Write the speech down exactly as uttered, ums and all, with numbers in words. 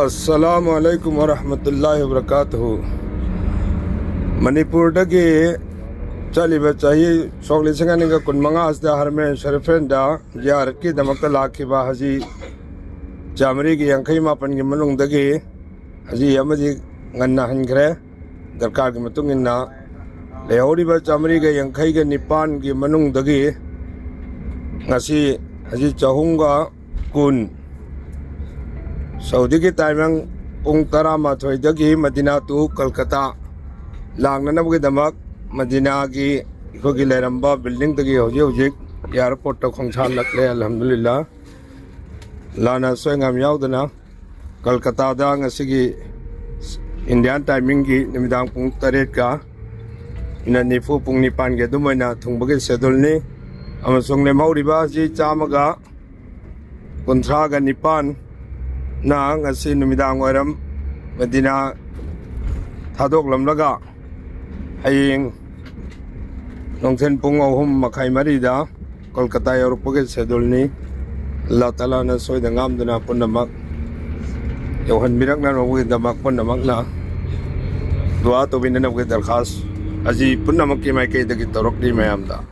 ꯑꯁꯂꯥꯃꯨ ꯑꯂꯥꯏꯀꯨꯝ ꯋꯔꯍꯃꯇꯨꯜꯂꯥꯍꯤ ꯋꯕꯔꯀꯥꯇꯨꯍꯨ꯫ ꯃꯅꯤꯄꯨꯔꯗꯒꯤ ꯆꯠꯂꯤꯕ ꯆꯍꯤ ꯁꯣꯛ ꯂꯤꯁꯤꯡ ꯑꯅꯤꯒ ꯀꯨꯟꯃꯉꯥ ꯑꯁꯤꯗ ꯍꯔꯃꯦꯟ ꯁꯔꯤꯐꯦꯟꯗ ꯖꯤꯌꯥꯔꯠꯀꯤꯗꯃꯛꯇ ꯂꯥꯛꯈꯤꯕ ꯍꯖꯤ ꯆꯥꯃꯔꯤꯒ ꯌꯥꯡꯈꯩ ꯃꯥꯄꯟꯒꯤ ꯃꯅꯨꯡꯗꯒꯤ ꯍꯖꯤ ꯑꯃꯗꯤ ꯉꯟꯅ ꯍꯟꯈ꯭ꯔꯦ꯫ ꯗꯔꯀꯥꯔꯒꯤ ꯃꯇꯨꯡ ꯏꯟꯅ ꯂꯩꯍꯧꯔꯤꯕ ꯆꯥꯃꯔꯤꯒ ꯌꯥꯡꯈꯩꯒ ꯅꯤꯄꯥꯟꯒꯤ ꯃꯅꯨꯡꯗꯒꯤ ꯉꯁꯤ ꯍꯖꯤ ꯆꯍꯨꯝꯒ ꯀꯨꯟ ꯁꯥꯎꯗꯤꯒꯤ ꯇꯥꯏꯕꯪ ꯄꯨꯡ ꯇꯔꯥꯃꯥꯊꯣꯏꯗꯒꯤ ꯃꯗꯤꯅꯥ ꯇꯨ ꯀꯜꯀꯇꯥ ꯂꯥꯛꯅꯅꯕꯒꯤꯗꯃꯛ ꯃꯗꯤꯅꯥꯒꯤ ꯑꯩꯈꯣꯏꯒꯤ ꯂꯩꯔꯝꯕ ꯕꯤꯜꯗꯤꯡꯗꯒꯤ ꯍꯧꯖꯤꯛ ꯍꯧꯖꯤꯛ ꯑꯦꯌꯥꯔꯄꯣꯔꯠꯇ ꯈꯣꯡꯁꯥꯜꯂꯛꯂꯦ꯫ ꯑꯜꯍꯝꯗꯨꯂꯤꯜꯂꯥ, ꯂꯥꯟꯅ ꯑꯁꯣꯏ ꯑꯉꯥꯝ ꯌꯥꯎꯗꯅ ꯀꯜꯀꯇꯥꯗ ꯉꯁꯤꯒꯤ ꯏꯟꯗꯤꯌꯥꯟ ꯇꯥꯏꯃꯤꯡꯒꯤ ꯅꯨꯃꯤꯗꯥꯡ ꯄꯨꯡ ꯇꯔꯦꯠꯀ ꯃꯤꯅꯠ ꯅꯤꯐꯨ, ꯄꯨꯡ ꯅꯤꯄꯥꯟꯒꯤ ꯑꯗꯨꯝ ꯑꯣꯏꯅ ꯊꯨꯡꯕꯒꯤ ꯁꯦꯗꯨꯜꯅꯤ꯫ ꯑꯃꯁꯨꯡ ꯂꯦꯝꯍꯧꯔꯤꯕ ꯑꯁꯤ ꯆꯥꯝꯃꯒ ꯀꯨꯟꯊ꯭ꯔꯥꯒ ꯅꯤꯄꯥꯟꯅ ꯉꯁꯤ ꯅꯨꯃꯤꯗꯥꯡ ꯋꯥꯏꯔꯝ ꯃꯗꯤꯅꯥ ꯊꯥꯗꯣꯛꯂꯝꯂꯒ ꯍꯌꯦꯡ ꯅꯨꯡꯊꯤꯜ ꯄꯨꯡ ꯑꯍꯨꯝ ꯃꯈꯥꯏ, ꯃꯔꯤꯗ ꯀꯣꯜꯀꯇꯥ ꯌꯧꯔꯛꯄꯒꯤ ꯁꯦꯗꯨꯜꯅꯤ꯫ ꯑꯜꯂꯥ ꯇꯥꯂꯥꯅ ꯁꯣꯏꯗ ꯉꯥꯝꯗꯅ ꯄꯨꯝꯅꯃꯛ ꯌꯧꯍꯟꯕꯤꯔꯛꯅꯅꯕꯒꯤꯗꯃꯛ ꯄꯨꯝꯅꯃꯛꯅ ꯗꯨꯋꯥ ꯇꯧꯕꯤꯅꯅꯕꯒꯤ ꯗꯔꯈꯥꯁ ꯑꯁꯤ ꯄꯨꯝꯅꯃꯛꯀꯤ ꯃꯥꯏꯀꯩꯗꯒꯤ ꯇꯧꯔꯛꯂꯤ ꯃꯌꯥꯝꯗ꯫